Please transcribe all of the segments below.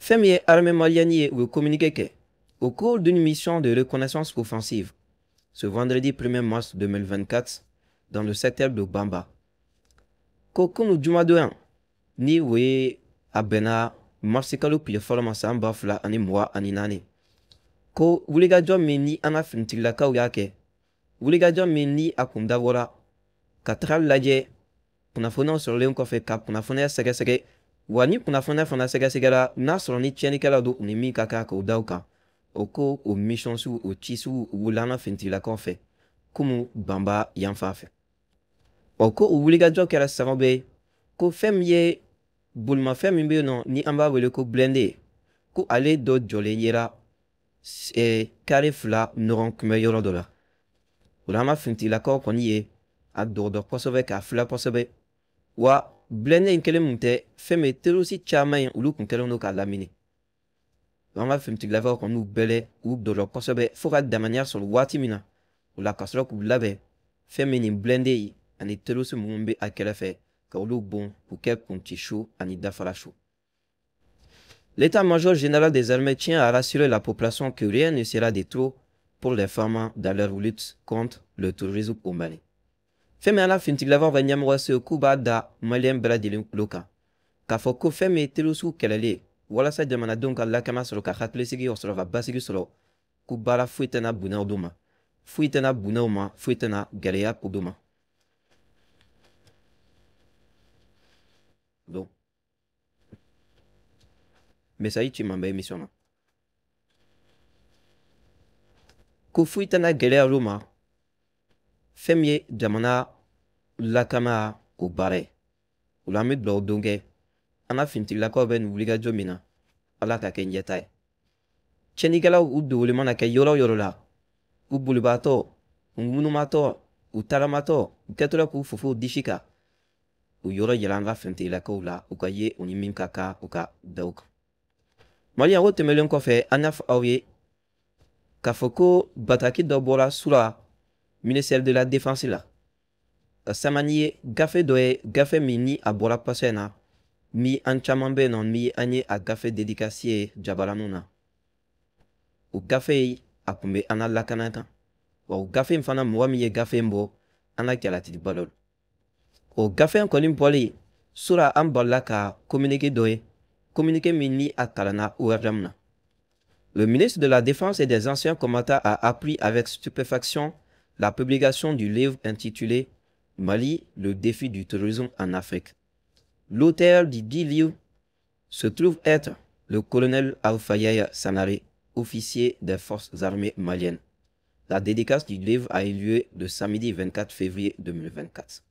Fɛn min ye armée malienne ye, u ye communiqué kɛ au cours d'une mission de reconnaissance offensive ce vendredi 1er mars 2024 dans le secteur de Bamba, ko kunu jumadonya ni o ye a bɛnna marisikalo tile fɔlɔ ma san 2024, ko wulikajɔ min ni an ka finitigilakaw y'a kɛ, wulikajɔ min ni a kun dabɔra ka taga lajɛ kunnafoniyaw sɔrɔlen kɔfɛ ka kunnafoniya sɛgɛsɛgɛ, wa ni kunnafoniya fana sɛgɛsɛgɛra n'a sɔrɔ ni tiɲɛnikɛlaw don u ni min ka kan k'o da u kan, o ko o mission sugu o ci sugu u wulila an ka finitigilakaw fɛ komi Banba yan fan fɛ. O ko o wulikajɔ kɛra sababu ye ko fɛn min ye bolimafɛn min bɛ yen nɔ ni an b'a wele ko blindé, ko ale dɔ jɔlen yera kare fila ɲɔgɔn kunbɛ yɔrɔ dɔ la. O la an ka finitigilakaw kɔni ye a dɔgɔdɔ kosɛbɛ k'a filɛ kosɛbɛ, wa blindé in kelen mun tɛ, fɛn min ye terroriste caman ye olu kun kɛlen don k'a lamini. An ka finitigilakaw kɔni y'u bɛlɛ k'u dɔdɔ kosɛbɛ fo ka danganiya sɔrɔ waati min na, o la ka sɔrɔ k'u labɛn fɛn min nin blindé ye ani terroriste minnu bɛ a kɛrɛfɛ ka olu bon k'u kɛ kunci su ani dafara su. L'état-major général des armées tient à rassurer la population que rien ne sera de trop pour les FAMa dans leur lutte contre le terrorisme au Mali. Fɛn min ala finitigilakaw ka ɲɛmɔgɔ se k'u b'a da maliyɛn bɛɛ lajɛlen tulo kan k'a fɔ ko fɛn min ye terroriste kɛlɛli ye walasa jamanadenw ka lakana sɔrɔ, ka hakilisigi sɔrɔ, ka basigi sɔrɔ, ko baara foyi tɛna bonya d'u ma, foyi tɛna bonya u ma, foyi tɛna gɛlɛya ko d'u ma. Donc message ci ma bɛ émission na ko foyi tɛna gɛlɛya olu ma, fɛn min ye jamana lakana o baara ye. O la an bɛ dugawu don kɛ an ka finitigilakaw bɛ nin wulikajɔ min na, Ala ka kɛ ɲɛta ye. Tiɲɛnikɛlaw u dogolen mana kɛ yɔrɔ o yɔrɔ la, u bolibaatɔ, u ŋunumatɔ, u tagamatɔ, u kɛtɔla k'u fofo disi kan, u yɔrɔ yira an ka finitigilakaw la u ka ye u ni min ka kan u ka da u kan. Maliyɛn, o tɛmɛnen kɔfɛ, an y'a fɔ aw ye k'a fɔ ko bataki dɔ bɔra sura ministère de la défense la ka sama ni ye gafe dɔ ye, gafe min ni a bɔra kɔsɛ in na, min an caman bɛ yen nɔ min an ye a gafe dédicace ye jabaraninw na. O gafe a kun bɛ an ka lakana kan, wa o gafe in fana mɔgɔ min ye gafe in bɔ an ka jalatigiba dɔ don. O gafe in kɔni bɔlen sura an balila ka communiqué dɔ ye, communiqué min ni a kalanna ORM na. Le ministre de la Défense et des Anciens Combattants a appris avec stupéfaction la publication du livre intitulé Mali, le défi du terrorisme en Afrique. L'auteur du dit livre se trouve être le colonel Alpha Yaya Sangaré, officier des forces armées maliennes. La dédicace du livre a eu lieu le samedi 24 février 2024.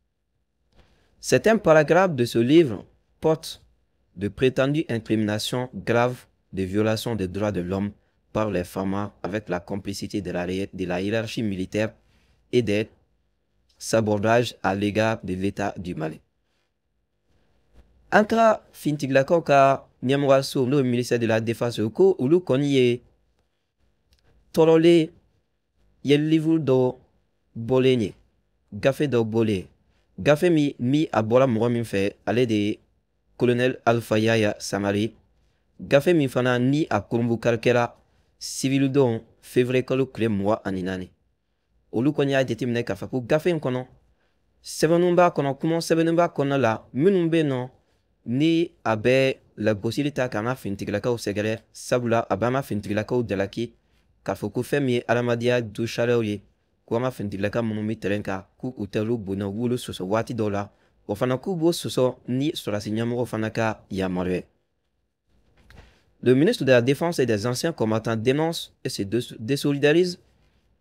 Certains paragraphes de ce livre portent de prétendues incriminations graves de violations des droits de l'homme par les FAMa avec la complicité de la hiérarchie militaire et des sabordages à l'égard de l'État du Mali. An ka finitigilakaw ka ɲɛmɔgɔso n'o ye ministère de la défense ko olu kɔni ye tɔɔrɔlen ye livre dɔ bɔlen ye, gafe dɔ bɔlen, gafe min ni a bɔra mɔgɔ min fɛ ale de ye colonel Alpha Yaya Sangaré, gafe min fana ni a kurunbukari kɛra sibiridon février kalo tile 24. Olu kɔni y'a jateminɛ k'a fɔ ko gafe in kɔnɔ sɛbɛnninw b'a kɔnɔ, kuma sɛbɛnninw b'a kɔnɔ la minnu bɛ yen nɔ ni a bɛ lagosili ta k'an ka finitigilakaw sɛgɛrɛ, sabula a b'an ka finitigilakaw jalaki k'a fɔ ko fɛn min ye adamadenya du sariyaw ye, ko an ka finitigilaka minnu bɛ terrain kan k'u u tɛ olu bonya, u b'olu sɔsɔ waati dɔw la, o fana k'u b'o sɔsɔ ni sɔrɔdasi ɲɛmɔgɔ fana ka yamaruya ye. Le ministre de la Défense et des Anciens Combattants dénonce et se désolidarise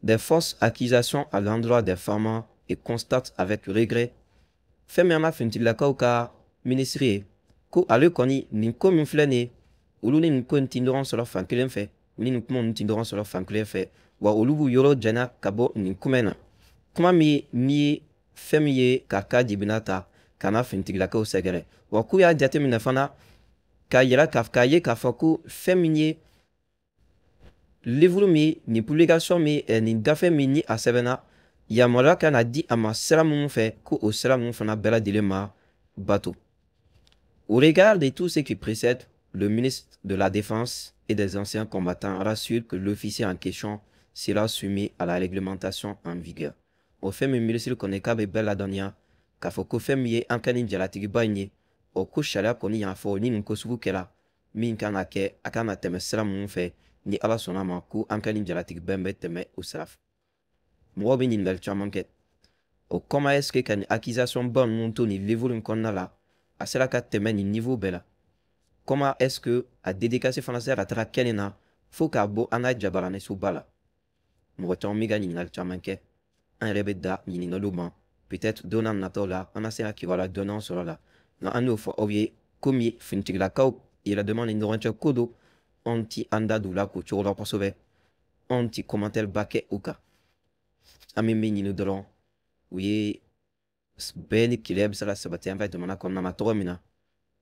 des fausses accusations à l'endroit des FAMa et constate avec regret fɛn min an ka finitigilakaw ka minisiri ye ko ale kɔni nin ko min filɛ nin ye, olu ni nin ko in ti ɲɔgɔn sɔrɔ fan kelen fɛ, ni nin kuma ninnu ti ɲɔgɔn sɔrɔ fan kelen fɛ, wa olu b'u yɔrɔ janya ka bɔ nin kuma in na, kuma min ni fɛn min ye k'a ka jibina ta ka na finitigilakaw sɛgɛrɛ, wa k'u y'a jateminɛ fana k'a yira k'a ye k'a fɔ ko fɛn min ye livre min nin publication min nin gafe min ni a sɛbɛnna yamaruya kan ka di a ma sira minnu fɛ, ko o sira ninnu fana bɛɛ lajɛlen ma bato. Au regard de tout ce qui précède, Le ministre de la Défense et des anciens combattants rassure que l'officier en question sera soumis à la réglementation en vigueur. O fɛn min minisiri kɔni k'a bɛ bɛɛ ladɔnniya k'a fɔ ko fɛn min ye an ka nin jalatigiba in ye, o ko sariya kɔni y'a fɔ ni nin ko sugu kɛra, min kan ka kɛ, a kan ka tɛmɛ sira minnu fɛ, ni Ala sɔnna ma ko an ka nin jalatigiba in bɛ tɛmɛ o sira fɛ. Mɔgɔw bɛ ɲininkali caman kɛ. O comment est-ce que ka nin accusation ba ninnu to nin niveau in kɔnɔna la, a sera ka tɛmɛ nin niveau bɛɛ la? Comment est-ce que a dédicace fana sera ka taga kɛ nin na fo k'a bɔ an ka jabaraninsoba la? Mɔgɔ caman bɛ ka ɲininkali caman kɛ. An yɛrɛ bɛ da ɲininkaliw ma. Peut-être don n'a nataw la, an na se ka kibaruya dɔɔnin sɔrɔ la. Nka an y'o fɔ aw ye, komi finitigilakaw yɛrɛdama ni ɲɔgɔn cɛ ko don, anw ti an da don u la k'o cogo la kosɛbɛ. Anw ti commentaire ba kɛ u kan. An bɛ min ɲini dɔrɔn, o ye bɛɛ ni keleya bɛ se ka sabati an ka jamana kɔnɔna na cogo min na.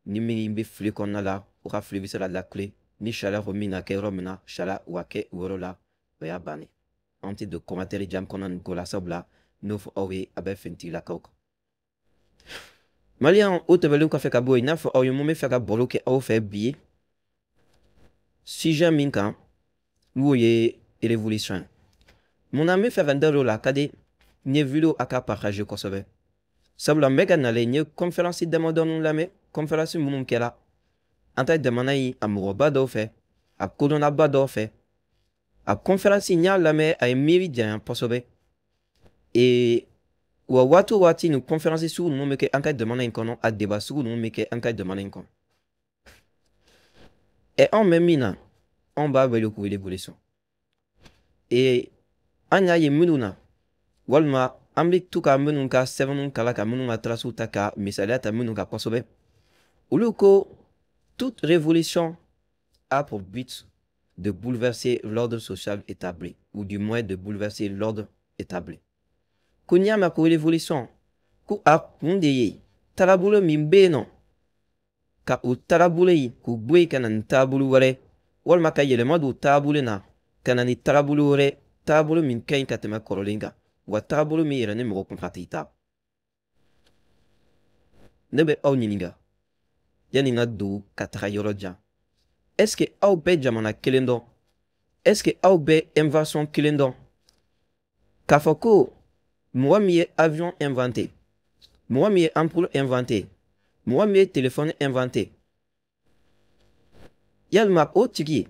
Ni min bɛ fili kɔnɔna la, o ka fili bɛ se ka lakile. Ni sariya ko min na kɛ yɔrɔ min na, sariya o ka kɛ o yɔrɔ la, o y'a bannen. Anw tɛ don commentaire jam kɔnɔna nin ko la, sabula n'o fɔ aw ye a bɛ finitigilakaw kan. Maliyɛn, o tɛmɛnen kɔfɛ ka bɔ yen, i n'a fɔ aw ye mun bɛ fɛ ka baro kɛ aw fɛ bi ye, sujet min kan, n'o ye révolution ye. Munna n bɛ fɛ ka n da don o la? A ka di n ye vidéo a ka partager kosɛbɛ. Sabula n bɛ ka nalen, n ye conférence damadɔni lamɛn, conférence minnu kɛra an ta jamana in a mɔgɔba dɔw fɛ, a kodɔnnaba dɔw fɛ. A conférence n y'a lamɛn, a ye miiri janya kosɛbɛ. Et wa waati o waati nin conférence sugu ninnu bɛ kɛ an ka jamana in kɔnɔ, a débat sugu ninnu bɛ kɛ an ka jamana in kɔnɔ. Ɛ anw bɛ min na, anw b'a wele ko révolution. Et an y'a ye minnu na, walima an bɛ to ka minnu ka sɛbɛnniw kalan, ka minnu ka traces ta, ka misaliya ta minnu kan kosɛbɛ, olu ko toute révolution a pour but de bouleverser l'ordre social établi, ou du moins de bouleverser l'ordre établi. Ko n'i y'a mɛn ko révolution, ko a kun de ye taabolo min bɛ yen nɔ, ka o taabolo in k'o bɔ yen ka na ni taabolo wɛrɛ, walima ka yɛlɛma don taabolo na ka na ni taabolo wɛrɛ, taabolo min ka ɲi ka tɛmɛ kɔrɔlen kan, wa taabolo min yɛrɛ ni mɔgɔ kun t'i ta. Ne bɛ aw ɲininka yanni n ka don ka taga yɔrɔ jan, est-ce que aw bɛ jamana kelen dɔn? Est-ce que aw bɛ invention kelen dɔn? K'a fɔ ko mɔgɔ min ye avion inventé, mɔgɔ min ye ampoule inventé, mɔgɔ min ye téléphone inventé, yalima o tigi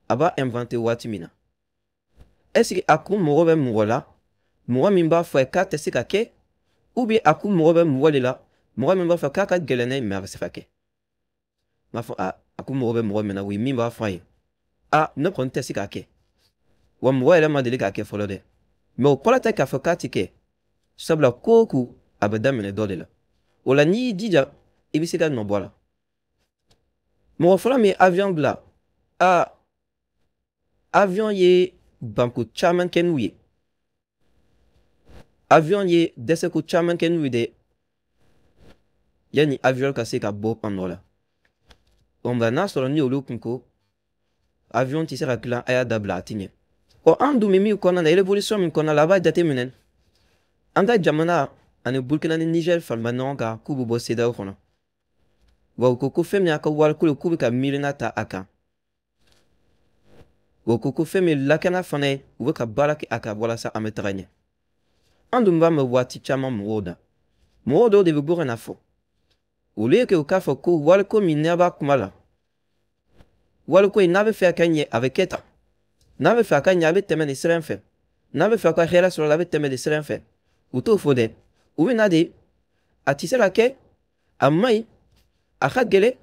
a b'a inventé waati min na, est-ce que a kun mɔgɔ bɛ mɔgɔ la, mɔgɔ min b'a fɔ a ye k'a tɛ se ka kɛ, ou bien a kun mɔgɔ bɛ mɔgɔ de la, mɔgɔ min b'a fɔ k'a ka gɛlɛn n'a ye mais a bɛ se ka kɛ? N b'a fɔ a kun mɔgɔ bɛ mɔgɔ min na, o ye min b'a fɔ a ye, a ne kɔni tɛ se k'a kɛ, wa mɔgɔ yɛrɛ ma deli k'a kɛ fɔlɔ dɛ, mais o kɔrɔ tɛ k'a fɔ k'a ti kɛ, sabula ko o ko a bɛ daminɛ dɔ de la. O la n'i y'i jija, i bɛ se ka nɔ bɔ a la. Mɔgɔ fɔlɔ min ye avion bila, a avion ye banko caman kɛ n'u ye, avion ye dɛsɛko caman kɛ n'u ye dɛ, yanni avion ka se ka bɔ an nɔ la. Nka n'a sɔrɔ ni olu kun ko avion tɛ se ka dilan, a y'a dabila, a ti ɲɛ. Ɔ an dun bɛ min kɔnɔna na, révolution min kɔnɔna la, a b'a jateminɛ an ka jamana ani Burkina ni Niger farala ɲɔgɔn kan k'u bɛ bɔ CEDEAO kɔnɔ. Wa u ko ko fɛn min y'a ka wariko ye, k'u bɛ ka miirina ta a kan. Wa u ko ko fɛn min lakana fana ye, u bɛ ka baara kɛ a kan walasa an bɛ taga ɲɛ. An dun b'a mɛn waati caman mɔgɔw da, mɔgɔw dɔw de bɛ bɔ ka na fɔ, au lieu que u k'a fɔ ko wariko min n'a b'a kuma la, wariko in n'a bɛ fɛ a ka ɲɛ, a bɛ kɛ tan, n'a bɛ fɛ a ka ɲɛ, a bɛ tɛmɛ nin sira in fɛ, n'a bɛ fɛ a ka hɛrɛ sɔrɔ a bɛ tɛmɛ nin sira in fɛ. U t'o fɔ dɛ, u bɛ na de a tɛ se ka kɛ, a man ɲi, a ka gɛlɛn,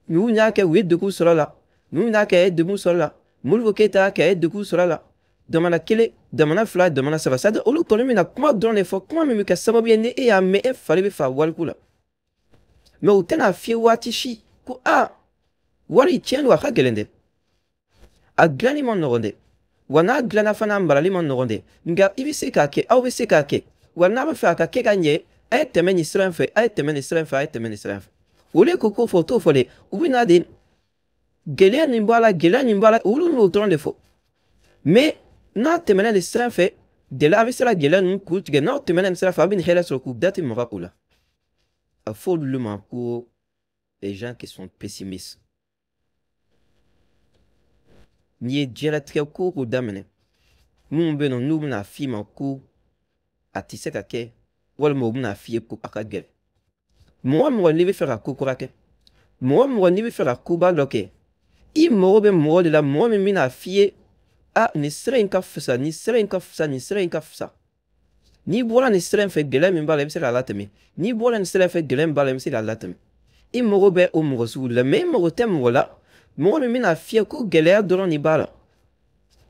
ninnu y'a kɛ u ye degun sɔrɔ a la, ninnu y'a kɛ a ye degun sɔrɔ a la, Modibo Keyita y'a kɛ a ye degun sɔrɔ a la, jamana kelen, jamana fila, jamana saba, c'est à dire olu kɔni bɛna kuma dɔrɔn de fɔ, kuma min bɛ kɛ sababu ye ni e y'a mɛn e fari bɛ fa wariku la. Mais u tɛna f'i ye waati si ko a wari tiɲɛ don, a ka gɛlɛn dɛ, a dilanni ma nɔgɔn dɛ, wa n'a dilanna fana a marali ma nɔgɔn dɛ, nka i bɛ se k'a kɛ, aw bɛ se k'a kɛ, wa n'a bɛ fɛ a ka kɛ ka ɲɛ, a ye tɛmɛ nin sira in fɛ, a ye tɛmɛ nin sira in fɛ, a ye tɛmɛ nin sira in fɛ. Olu ko ko fɔ, o t'o fɔ dɛ, u bɛ na de gɛlɛya nin b'a la, gɛlɛya nin b'a la, olu n'o dɔrɔn de fɔ. Mais n'a tɛmɛna nin sira in fɛ, gɛlɛya a bɛ se ka gɛlɛya ninnu k'u tigɛ, n'aw tɛmɛna nin sira fɛ, a bɛ nin hɛrɛ sɔrɔ k'u da tɛ maga o la. A fɔ olu ma ko Les gens qui sont pessimistes. N'i ye diɲɛlatigɛ ko o ko daminɛ, minnu bɛ yen nɔ n'u bɛna f'i ma ko a tɛ se ka kɛ, walima u bɛna f'i ye ko a ka gɛlɛn. Mɔgɔ o mɔgɔ n'i bɛ fɛ ka ko kura kɛ, mɔgɔ o mɔgɔ n'i bɛ fɛ ka koba dɔ kɛ, i mago bɛ mɔgɔ de la, mɔgɔ min bɛna f'i ye a nin sira in ka fisa, nin sira in ka fisa, nin sira in ka fisa. N'i bɔra nin sira in fɛ, gɛlɛya min b'a la, i bɛ se k'a latɛmɛ. N'i bɔra nin sira in fɛ, gɛlɛya min b'a la, i bɛ se k'a latɛmɛ. I mago bɛ o mɔgɔ sugu de la, mais i mago tɛ mɔgɔ la mɔgɔ min bɛna f'i ye ko gɛlɛya dɔrɔn de b'a la,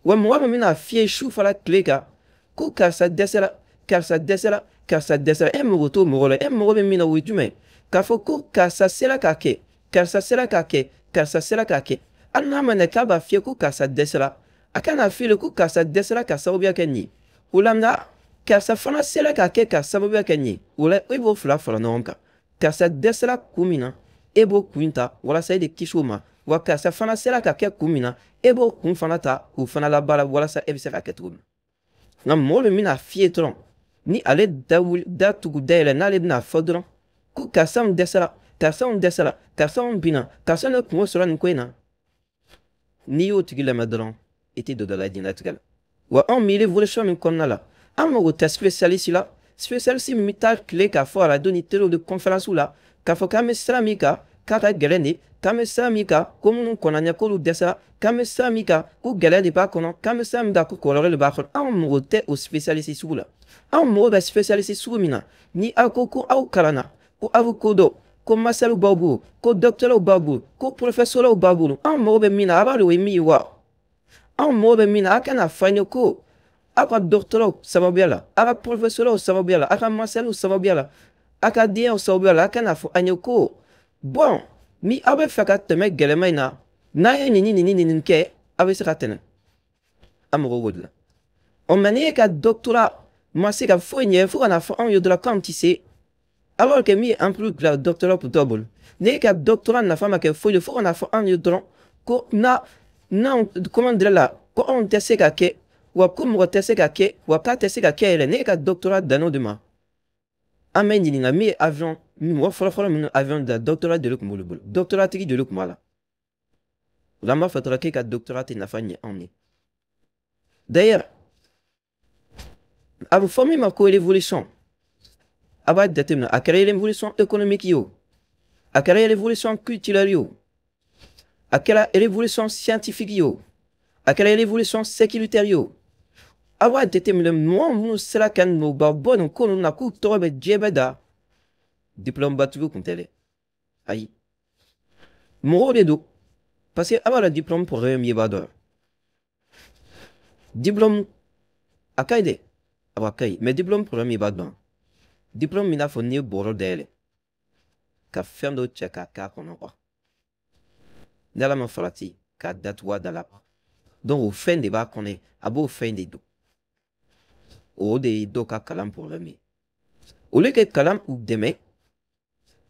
wa mɔgɔ min bɛna f'i ye su fara tile kan ko karisa dɛsɛra, karisa dɛsɛra, karisa dɛsɛra. E mago t'o mɔgɔ la. E mago bɛ min na, o ye jumɛn ye? K'a fɔ ko karisa sera k'a kɛ, karisa sera k'a kɛ, karisa sera k'a kɛ. Hali n'a ma ɲɛ k'a b'a f'i ye ko karisa dɛsɛra, a kana f'i ye ko karisa dɛsɛra ka sababuya kɛ nin ye. O la nka karisa fana sera k'a kɛ ka sababuya kɛ nin ye. O la e b'o fila fara ɲɔgɔn kan. Karisa dɛsɛra kun min na, e b'o kun ta walasa e de kisi o ma. Wa karisa fana sera ka kɛ kun min na, e b'o kun fana ta k'o fana labaara walasa e bɛ se ka kɛ cogo min. Nka mɔgɔ min bɛna f'i ye dɔrɔn, ni ale da tugu dayɛlɛ, n'ale bɛna fɔ dɔrɔn ko karisa min dɛsɛra, karisa min dɛsɛra, karisa min binna, karisa ne kungo sɔrɔ nin ko in na, n'i y'o tigi lamɛn dɔrɔn, i tɛ don dɔ la diɲɛlatigɛ la. Wa anw bɛ révolution min kɔnɔna la, an mago tɛ spécialiste la. Spécialiste min bɛ taa tile k'a fɔ arajo ni telew ni conférence la k'a fɔ k'an bɛ sira min kan k'a ka gɛlɛn de, k'an bɛ sira min kan ko minnu kɔnna ɲɛ k'olu dɛsɛra, k'an bɛ sira min kan ko gɛlɛya de b'a kɔnɔ, k'an bɛ sira min kan ko kɔlɔlɔ de b'a kɔnɔ. Anw mago tɛ o spécialiste sugu la. Anw mago bɛ spécialiste sugu min na, ni aw ko ko aw kalanna, ko aw bɛ ko dɔn, ko masɛriw b'aw bolo, ko docteurw b'aw bolo, ko professeurw b'aw bolo. Anw mago bɛ min na, a b'a dɔn o ye min ye wa? Anw mago bɛ min na, a kana fɔ an ye ko aw ka docteurw sababuya la, aw ka professeurw sababuya la, aw ka masɛriw sababuya la, aw ka denyaw sababuya la, a kana fɔ an ye ko bon, ni aw bɛ fɛ ka tɛmɛ gɛlɛma in na, n'a ye nin ni nin ni nin kɛ, aw bɛ se ka tɛmɛ. An mago b'o de la. Ɔ mɛ n'i ye ka doctorat ma se ka foyi ɲɛ fo ka na fɔ anw ye dɔrɔn k'anw tɛ se, alors que min ye an plus bila doctorat tun t'aw bolo, n'e ka doctorat nafa ma kɛ foyi ye fo ka na fɔ anw ye dɔrɔn ko na n'anw comment dire la, ko anw tɛ se ka kɛ, wa ko mɔgɔ tɛ se ka kɛ, wa k'a tɛ se ka kɛ yɛrɛ. N'e ka doctorat dann'o de ma, an bɛ ɲininka min ye avion mɔgɔ fɔlɔfɔlɔ minnu avion da, doctorat joli tun b'olu bolo, doctorat tigi joli tun b'a la? O la an b'a fɔ dɔrɔn k'e ka doctorat tɛ nafa ɲɛ anw ye. D'ailleurs, a bɛ fɔ min ma ko révolution, a b'a jateminɛ, a kɛra révolution économique ye o, a kɛra révolution culturelle ye o, a kɛra révolution scientifique ye o, a kɛra révolution sécuritaire ye o, a b'a jateminɛ mɔgɔ minnu sera ka nɔba bɔ nin ko ninnu na k'u tɔgɔ bɛ diɲɛ bɛɛ da, diplôme batigiw tun tɛ dɛ. Ayi, mɔgɔw de don. Parce que a b'a dɔn diplôme problème ye, b'a dɔn diplôme a ka ɲi dɛ, a b'a ka ɲi, mais diplôme problème ye, b'a dɔn diplôme i n'a fɔ n'i ye bɔrɔ dayɛlɛ ka fɛn dɔ cɛ k'a k'a kɔnɔ quoi, ni Ala ma farati k'a datugu a da la, donc o fɛn de b'a kɔnɔ, a b'o fɛn de don. O de ye dɔw ka kalan problème ye. Au lieu que kalan k'u dɛmɛ,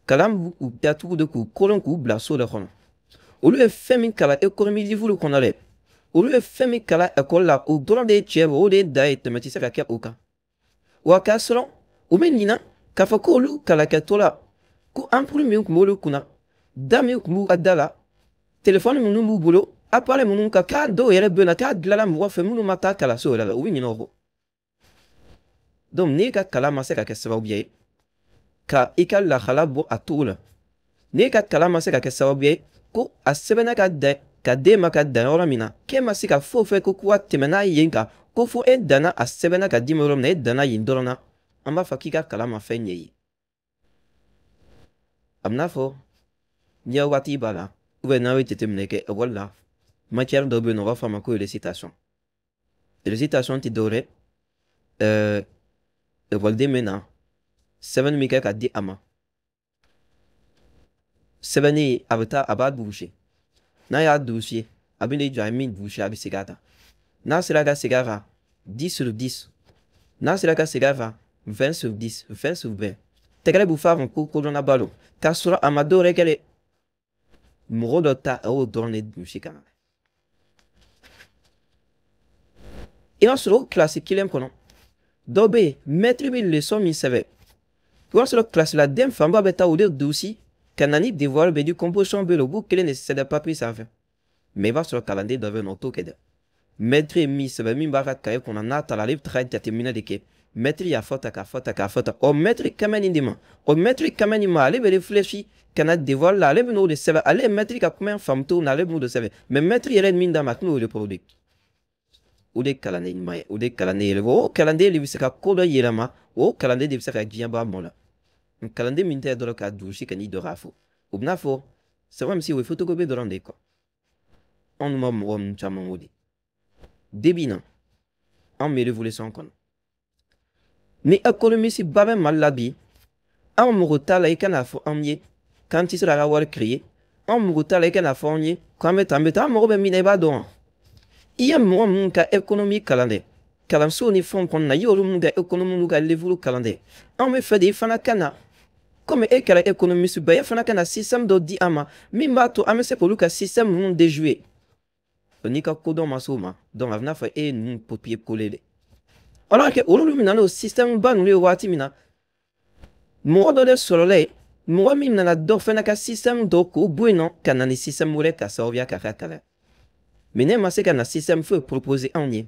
kalan b'u datugu de k'u koron k'u bila so de kɔnɔ. Olu ye fɛn min kalan économie livre kɔnɔ dɛ, olu ye fɛn min kalan école la, o dɔrɔn de ye tiɲɛ ye, o de ye dan ye, tɛmɛ tɛ se ka kɛ o kan. Wa k'a sɔrɔ u bɛ ɲina k'a fɔ k'olu kalankɛtɔ la, ko ampoule min tun b'olu kunna, da min tun b'u ka da la, téléphone minnu b'u bolo, appareil minnu kan, k'a dɔw yɛrɛ bɛ yen nɔ k'a dilanna mɔgɔ fɛ minnu ma taa kalanso yɛrɛ la, u bɛ ɲinɛ o kɔ. Donc n'e ka kalan ma se ka kɛ sababu ye ka i ka lahala bɔ a cogo la, n'e ka kalan ma se ka kɛ sababu ye ko a sɛbɛnna ka dan ka den ma ka dan yɔrɔ min na, k'e ma se ka foyi fɛ ko ka tɛmɛ n'a yen kan, ko fo e danna a sɛbɛnna ka d'i ma yɔrɔ min na, e danna yen dɔrɔn na, an b'a fɔ k'i ka kalan ma fɛn ɲɛ ye. A bɛ n'a fɔ n'i waati b'a la, ou bien n'aw ye jateminɛ kɛ ekɔli la, matière dɔ bɛ yen nɔ, u b'a fɔ a ma ko récitation. Récitation tɛ dɔwɛrɛ, ekɔliden bɛ na sɛbɛnni min kɛ ka di a ma, sɛbɛnni a bɛ taa a b'a doucher, n'a y'a doucher, a bɛ n'i jɔ a ye min doucher, a bɛ segin a kan. N'a sera ka segin a kan 10 sur 10, n'a sera ka segin a kan 20 sur 10, 20 sur 20, tɛgɛrɛ bɛ fɔ a kun ko kodɔnnaba don, k'a sɔrɔ a ma dɔwɛrɛ kɛ dɛ, mɔgɔ dɔ ta a y'o dɔrɔn de doucher ka na. I b'a sɔrɔ o kilasi kelen kɔnɔ, dɔw bɛ yen mɛtiri bɛ leçon min sɛbɛn, i b'a sɔrɔ kilasi la den fanba bɛ taa o de dousi Ka na ni devoir bɛ di, composition bɛ yen, u b'u kelen de sɛbɛn papier sanfɛ. Mais i b'a sɔrɔ kalanden dɔ bɛ yen nɔ, o t'o kɛ dɛ. Maître ye min sɛbɛn, min b'a ka cahier kɔnɔ, n'a taara, ale bɛ taga jateminɛ de kɛ. Maître y'a fɔ tan, k'a fɔ tan, k'a fɔ tan. Ɔ, maître kɛmɛ nin de ma, o maître kɛmɛ nin ma, ale bɛ réfléchi ka na devoir la, ale bɛ n'o de sɛbɛn. Ale ye maître ka kuma in faamu cogo min na, ale bɛ n'o de sɛbɛn. Mais maître yɛrɛ ye min d'a ma, a tɛn'o reproduire. O de ye kalanden ɲuman ye, o de ye kalanden yɛrɛ. O kalanden de bɛ se ka ko dɔ yɛlɛma, o kalanden de bɛ se ka diɲɛ bɔ a mɔ la. Kalanden min tɛ dɔrɔn ka durusi ka n'i dɔ k'a fɔ, o bɛna fɔ c'est comme si o ye photocopie dɔrɔn de ye quoi. Anw ma mɔgɔ ninnu caman o de debi na, anw bɛ révolution kɔnɔ. Ni économiste ba bɛ Mali la bi, anw mago t'a la i kana fɔ anw ye k'an tɛ se ka wari créer. Anw mago t'a la i kana fɔ anw ye k'an bɛ tan, an bɛ tan. An mago bɛ min na, i b'a dɔn wa? I ye mɔgɔ minnu ka économie kalan dɛ, kalanso ni fɛnw kɔnɔna na, i y'olu minnu ka économie n'u ka livre kalan dɛ, anw bɛ fɛ de i fana ka na, komi e kɛra économiste ba ye, e fana ka na système dɔ di an ma min b'a to an bɛ se k'olu ka système ninnu déjouer. N'i ka kodɔn ma s'o ma, donc a bɛ n'a fɔ e ye ninnu copier coller de. Alors que olu bɛ na n'o système ba ninnu ye waati min na, mɔgɔ dɔ de sɔrɔla yen, mɔgɔ min nana dɔ fana ka système dɔ k'o bɔ yen nɔ ka na ni système wɛrɛ ka sababuya k'a ka kalan. Mais ne ma se ka na système foyi proposer anw ye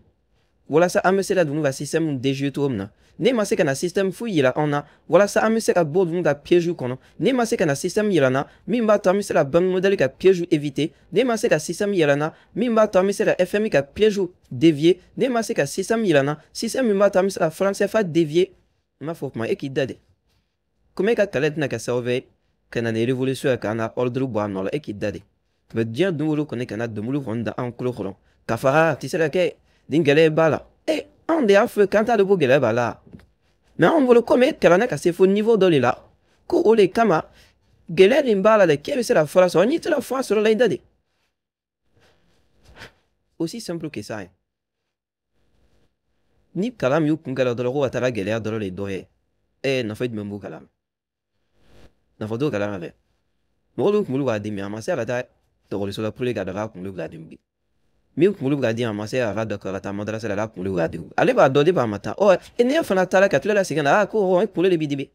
walasa an bɛ se ka ninnu ka système déjouer cogo min na. Ne ma se ka na système foyi yira anw na walasa an bɛ se ka bɔ ninnu ka piège kɔnɔ. Ne ma se ka na système yira n na min b'a to an bɛ se ka Banque mondiale ka piège éviter. Ne ma se ka système yira n na min b'a to an bɛ se ka FMI ka piège dévier. Ne ma se ka système yira n na, système min b'a to an bɛ se ka franc CFA dévier. N b'a fɔ o kuma, e k'i da de. Komi e ka kalan tɛna kɛ sababu ye ka na ni révolution ye, k'an na ordre bɔ a nɔ la, e k'i da de. Mais diɲɛ don o don kɔni, kana dɔnkili kɔni da an tulo kɔrɔ k'a fɔ a tɛ se ka kɛ nin gɛlɛya b'a la. E, anw de y'a fɔ k'an t'a dɔn ko gɛlɛya b'a la. Mais anw bolo, komi e kalanna ka se fo niveau dɔ de la, ko o de kama gɛlɛya nin b'a la dɛ, k'e bɛ se ka fura sɔrɔ. N'i tɛna fura sɔrɔ la, i da de. Aussi simple que ça. Ni kalan min y'u kun kɛra dɔrɔn ko ka taga gɛlɛya dɔrɔn de dɔ ye, e nafa jumɛn b'o kalan na? Nafa t'o kalan na dɛ. Mɔgɔ dɔw kunkolo b'a dimi, a ma se a ka taa dɔgɔtɔrɔso la pour que ka dɔn k'a kunkolo bɛ k'a dimi. Min kunkolo bɛ k'a dimi, a ma se a ka dɔn ka taa madarasa la, k'a kunkolo bɛ k'a dimi. Ale b'a dɔn depuis a ma taa. Ɔ, e n'e fana taara ka tila ka segin ka na, a ko e kunkolo de b'i dimi.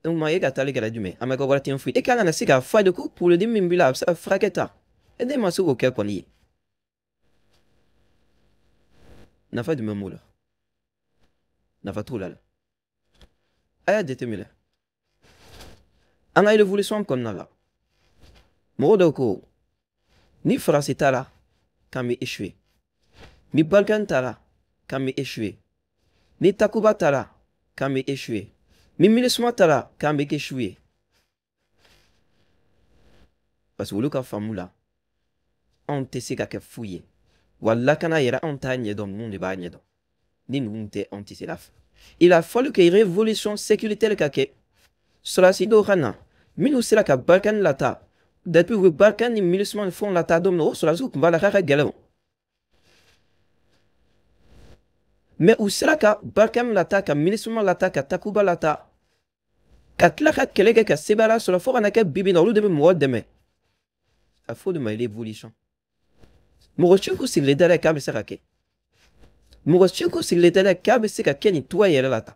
Donc ma e ka taali kɛra jumɛn? A ma kɛ wari tiɲɛ foyi. E kan ka na se k'a fɔ a ye ko kunkolodimi min b'i la, a bɛ se ka furakɛ tan. E ne ma se k'o kɛ kɔni ye. Nafa jumɛn b'o la? Nafa t'o la. A y'a jateminɛ. An ka révolution kɔnɔna la, mɔgɔ dɔw ko ni Faransi taara k'an bɛ échouer, ni Barkhane taara k'an bɛ échouer, ni Takuba taara k'an bɛ échouer, ni MINUSMA taara k'an bɛ échouer. Parce que olu ka faamu la, anw tɛ se ka kɛ foyi ye. Wa lakana yɛrɛ, anw t'a ɲɛdɔn, ninnu de b'a ɲɛdɔn. Ni ninnu tɛ, anw tɛ se la. Il a fallu que révolution sécuritaire ka kɛ. Sɔrɔdasi dɔw ka na minnu sera ka Barkhane lata. Depuis u bɛ Barkhane ni MINUSMA ni fɛnw lata don min na, o sɔrɔdasiw tun b'a la k'a ka gɛlɛn o. Mais u sera ka Barkhane lata, ka MINUSMA lata, ka Takuba lata, ka tila ka kɛlɛ kɛ ka sebaaya sɔrɔ fo ka na kɛ bi bi na, olu de bɛ mɔgɔ dɛmɛ. A fɔ o de ma révolution. Mɔgɔ si kun sigilen tɛ dɛ k'a bɛ se ka kɛ. Mɔgɔ si kun sigilen tɛ dɛ k'a bɛ se ka kɛ nin cogoya yɛrɛ la tan.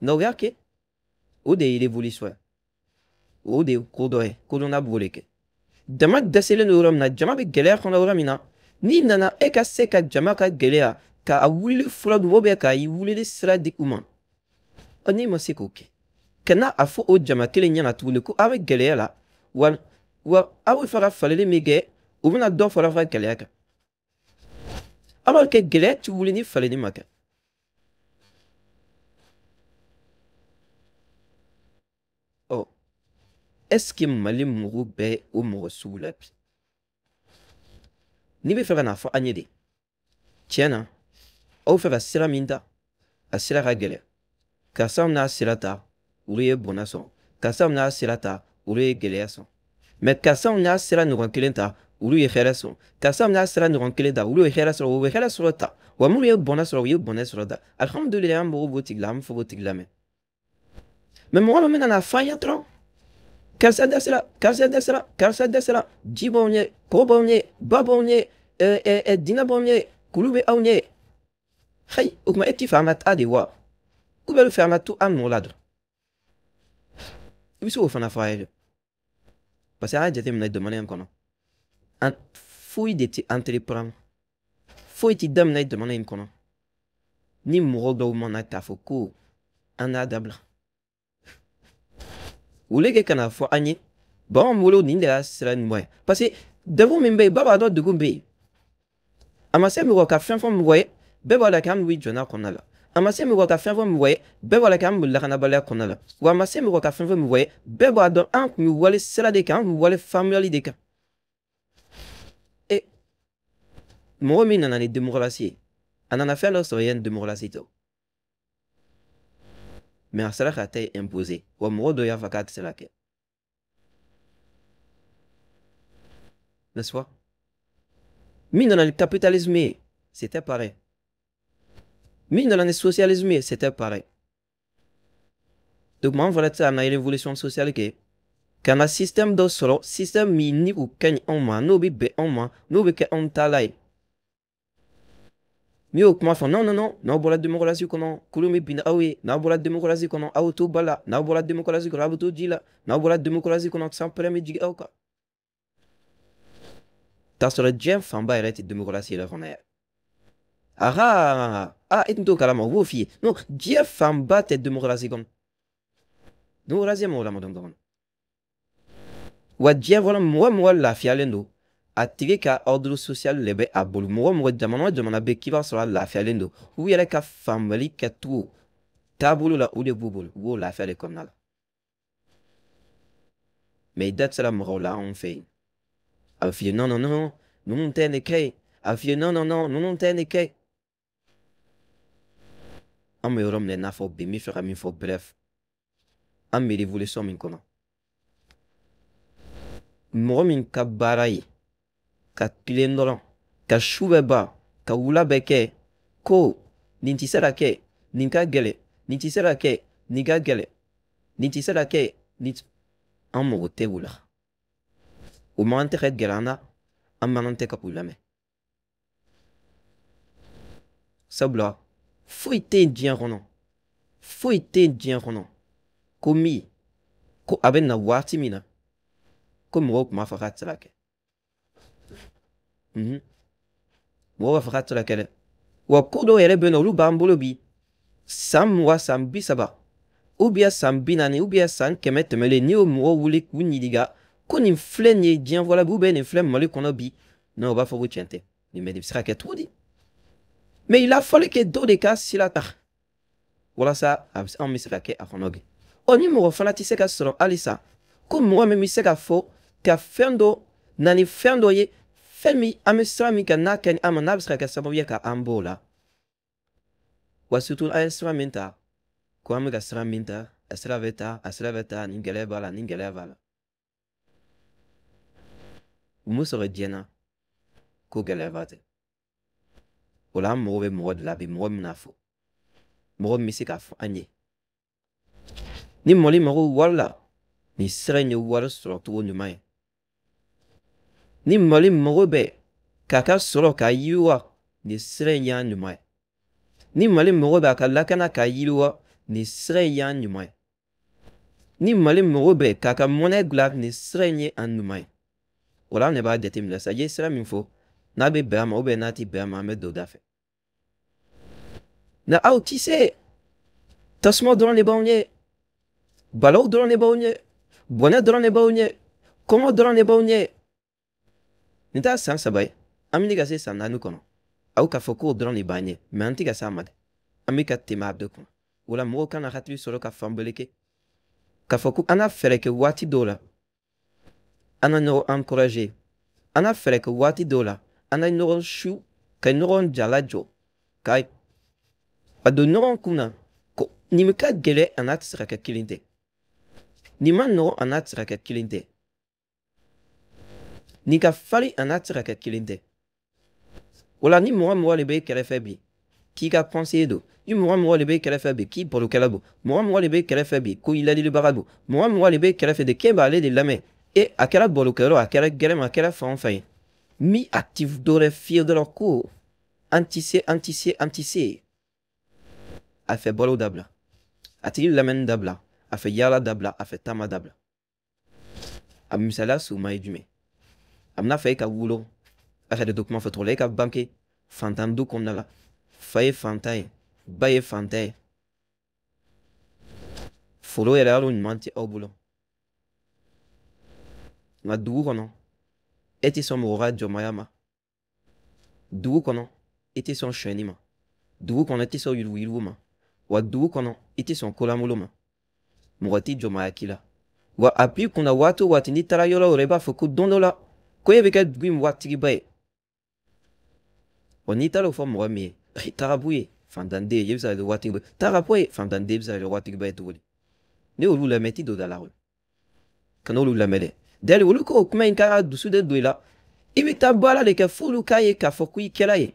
Nka u y'a kɛ. O de ye révolution ye. O de ye ko dɔ ye, kodɔnna b'o de kɛ. Jama dɛsɛlen don yɔrɔ min na, jama bɛ gɛlɛya kɔnɔ yɔrɔ min na, n'i nana e ka se ka jama ka gɛlɛya k'a wulili fura dun, ou k'a wulili sira di u ma. Ɔ, n'i ma se k'o kɛ, ka a fɔ o jama kelen ɲɛna tuguni ko aw bɛ gɛlɛya la, wa aw bɛ fɛ ka falenni min kɛ, u bɛna dɔ fara aw ka gɛlɛya kan. Alors que gɛlɛya ti wuli ni falenni ma kɛ. Ɔ, est-ce que Mali mɔgɔw bɛ o mɔgɔ sugu la bi? N'i bɛ fɛ ka n'a fɔ an ye de, tiɲɛ na, aw fɛ ka sira min ta, a sira ka gɛlɛn. Karisa n'a sira ta, olu ye bɔnɛ sɔrɔ. Karisa n'a sira ta, olu ye gɛlɛya sɔrɔ. Mais karisa n'a sira ɲɔgɔn kelen ta, olu ye hɛrɛ sɔrɔ. Karisa n'a sira ɲɔgɔn kelen ta, olu ye hɛrɛ sɔrɔ, u bɛ hɛrɛ sɔrɔ ta. Wa minnu ye bɔnɛ sɔrɔ, u ye bɔnɛ sɔrɔ ta. Alhamdulilayi, an mago b'o tigi la, an bɛ fɛ k'o tigi lamɛn. Mais mɔgɔ min bɛna n'a fɔ an ye dɔrɔn, karisa dɛsɛra, karisa dɛsɛra, karisa dɛsɛra, ji b'anw ɲɛ, kɔ b'anw ɲɛ, ba b'anw ɲɛ, dinɛ b'anw ɲɛ, kulu bɛ anw ɲɛ. Hayi, o tuma e t'i fɛ an ka taa de wa? K'u bɛ fɛ an ka to an nɔ la dɔrɔn. I bɛ se k'o fana fɔ a ye dɛ, parce que an y'a jateminɛ jamana in kɔnɔ, an foyi de tɛ entreprendre, foyi tɛ daminɛ jamana in kɔnɔ ni mɔgɔ dɔw mana k'a fɔ ko an y'a dabila. Olu kɛ ka na fɔ an ye baganw bolo nin de y'a sira ɲuman ye, parce que degun min bɛ yen, bɛɛ b'a dɔn degun bɛ yen. A ma se mɔgɔ ka fɛn fɔ mɔgɔ ye, bɛɛ b'a dɔn k'an bɛ jɔnya kɔnɔna la. A ma se mɔgɔ ka fɛn fɔ mɔgɔ ye, bɛɛ b'a dɔn k'an bɛ lakanabaliya kɔnɔna la. Wa a ma se mɔgɔ ka fɛn fɔ mɔgɔ ye, bɛɛ b'a dɔn an kun bɛ wale sira de kan, an kun bɛ wale faamuyali de kan. E mɔgɔ min nana ni démocratie ye, a nana fɛn dɔ sɔrɔ yen démocratie tɛ o, mais a sera ka ta imposer. Wa mɔgɔ dɔw y'a fɔ k'a tɛ se ka kɛ, n'est-ce pas? Min nana ni capitalisme ye, c'était pareil. Min nana ni socialisme ye, c'était pareil. Donc an fana tɛ se ka na révolution sociale kɛ ka na système dɔ sɔrɔ, système min ni o ka ɲi anw ma, n'o bɛ bɛn anw ma, n'o bɛ kɛ anw taala ye. N'i y'o kuma fɔ, non non non, n'aw bɔra démocratie kɔnɔ, kurun bɛ bin aw ye, n'aw bɔra démocratie kɔnɔ, aw to ba la, n'aw bɔra démocratie kɔnɔ, aw bɛ to ji la, n'aw bɔra démocratie kɔnɔ, sanpɛrɛn bɛ jigin aw kan. K'a sɔrɔ diɲɛ fanba yɛrɛ tɛ démocratie yɛrɛ kɔnɔ yɛrɛ. Aha, ah, e tun t'o kalama, u b'o f'i ye. Non, diɲɛ fanba tɛ démocratie kɔnɔ. Démocratie ye mɔgɔ lamadɔn dɔrɔn. Wa diɲɛ kɔnɔ mɔgɔ mɔgɔ lafiyalen don, a tigi ka ordre social de bɛ a bolo. Mɔgɔ mɔgɔ, jamana o jamana bɛ k'i b'a sɔrɔ a lafiyalen don, u yɛrɛ ka faamuyali kɛcogo taabolo la, o de b'u bolo, u b'o lafiya de kɔnɔna la. Mais i da tɛ se ka maga o la anw fɛ yen. A bɛ f'i ye non non non, ninnu tɛ nin kɛ yen. A bɛ f'i ye non non non, ninnu tɛ nin kɛ yen. An bɛ yɔrɔ min na i n'a fɔ bi, n bɛ fɛ ka min fɔ, bref, an bɛ révolution min kɔnɔ, mɔgɔ min ka baara ye ka tilen dɔrɔn, ka su bɛɛ ban, ka wula bɛɛ kɛ, ko nin tɛ se ka kɛ, nin ka gɛlɛn, nin tɛ se ka kɛ, nin ka gɛlɛn, nin tɛ se ka kɛ, nin an mago tɛ o la. O man tɛ ka gɛrɛ an na, an man tɛ ka k'u lamɛn. Sabula foyi tɛ yen diɲɛ kɔnɔ, foyi tɛ yen diɲɛ kɔnɔ ko min ko a bɛ na waati min na ko mɔgɔw tun b'a fɔ k'a tɛ se ka kɛ. Mɔgɔw b'a fɔ k'a tɛ se ka kɛ dɛ. Wa ko dɔw yɛrɛ bɛ yen nɔ, olu b'an bolo bi san 20, san 30, ou bien san 40, ou bien san 100 tɛmɛlen, n'i y'o mɔgɔw wuli k'u ɲininka ko nin filɛ nin ye diɲɛ fɔlɔ bi, ou bien nin filɛ Mali kɔnɔ bi, non, u b'a fɔ ko tiɲɛ tɛ, nin bɛ se ka kɛ cogo di? Mais il a fallu que dɔ de ka sira ta walasa a bɛ anw bɛ se ka kɛ a kɔnɔ bi. Ɔ ni mɔgɔ fana tɛ se ka sɔrɔ halisa ko mɔgɔ min bɛ se ka fɔ ka fɛn dɔ na ni fɛn dɔ ye, fɛn min an bɛ sira min kan n'a ka ɲi an ma, n'a bɛ se ka kɛ sababu ye ka an bɔ o la. Wa surtout an ye sira min ta, ko an bɛ ka sira min ta, a sira bɛ ta, a sira bɛ ta, nin gɛlɛya b'a la, nin gɛlɛya b'a la. U m'o sɔrɔ diɲɛ na ko gɛlɛya tɛ. O la an mago bɛ mɔgɔ de la bi, mɔgɔ min bɛna fɔ, mɔgɔ min bɛ se k'a fɔ an ye. Ni Mali mago wari la, nin sira in ye wari sɔrɔ cogo ɲuman ye. Ni Mali mago bɛ k'a ka sɔrɔ k'a yiriwa, nin sira in y'a ɲuman ye. Ni Mali mago bɛ a ka lakana k'a yiriwa, nin sira in y'a ɲuman ye. Ni Mali mago bɛ k'a ka monnaie dilan, nin sira in ye a ɲuman ye. O la an de b'a jateminɛ sa, i ye sira min fɔ, n'a bɛ bɛn a ma ou bien n'a tɛ bɛn a ma, an bɛ don da fɛ. Nka aw ti se, tasuma dɔrɔn de b'anw ɲɛ, balawu dɔrɔn de b'anw ɲɛ, bɔnɛ dɔrɔn de b'anw ɲɛ, kɔngɔ dɔrɔn de b'anw ɲɛ. Nin t'a san 3 ye, an bɛ ka se san 4 kɔnɔ. Aw k'a fɔ k'o dɔrɔn de b'an ɲɛ, mais an tɛ ka s'a ma dɛ. An bɛ ka tɛmɛ a bɛɛ kunna. O la mɔgɔw kana hakili sɔrɔ ka fanbali kɛ, k'a fɔ ko an ka fɛɛrɛ kɛ waati dɔw la, an ka ɲɔgɔn encourager, an ka fɛɛrɛ kɛ waati dɔw la, an ka ɲɔgɔn su, ka ɲɔgɔn jala jɔ, ka a don ɲɔgɔn kun na ko nin bɛ ka gɛlɛn, a n'a tɛ se ka kɛ kelen tɛ, nin ma nɔgɔn, a n'a tɛ se ka kɛ kelen tɛ, nin ka farin, a n'a tɛ se ka kɛ kelen tɛ. O la ni mɔgɔ mɔgɔ de bɛ kɛrɛfɛ bi k'i ka conseiller don, ni mɔgɔ mɔgɔ de bɛ kɛrɛfɛ bi k'i barokɛla don, mɔgɔ mɔgɔ de bɛ kɛrɛfɛ bi ko i ladilibaga don, mɔgɔ mɔgɔ de bɛ kɛrɛfɛ de k'e b'ale de lamɛn, e a kɛra barokɛyɔrɔ, a kɛra gɛrɛn, a kɛra fan o fan ye, min a ti dɔwɛrɛ f'i ye dɔrɔn ko an ti se, an ti se, an ti se, a fɛ balo dabila, a tigi lamɛnni dabila, A fɛ yaala dabila, a fɛ taama dabila. A misaliya surunman ye jumɛn? A bɛna fɛ e ka wolo, a ka to kuma fɔcogo la, e ka bange fantan du kɔnɔna la, fa ye fantan ye, ba ye fantan ye, foro yɛrɛ hali o ɲuman tɛ aw bolo. Nka dugu kɔnɔ, e tɛ sɔn mɔgɔ ka jɔnmaya ma. Dugu kɔnɔ, i tɛ sɔn sonyɛni ma. Dugu kɔnɔ, i tɛ sɔn yuruguyurugu ma. Wa dugu kɔnɔ, i tɛ sɔn kolankolon ma. Mɔgɔ tɛ jɔnmaya k'i la. Wa a b'i kunna waati o waati, n'i taara yɔrɔ o yɔrɔ, i b'a fɔ ko don dɔ la ko e bɛ kɛ dugu in waritigiba ye. Wa n'i taara o fɔ mɔgɔ min ye, tagabu ye fantanden ye, i bɛ se ka kɛ waritigiba ye. Tagabɔ ye fantanden, i bɛ se ka kɛ waritigiba ye cogo di? N'i y'olu lamɛn, i tɛ don da la koyi. Kana olu lamɛn dɛ. D'ailleurs, olu ko o kuma in k'a ka dusu de don i la. I bɛ taa baara de kɛ f'olu k'a ye k'a fɔ ko i kɛra ye.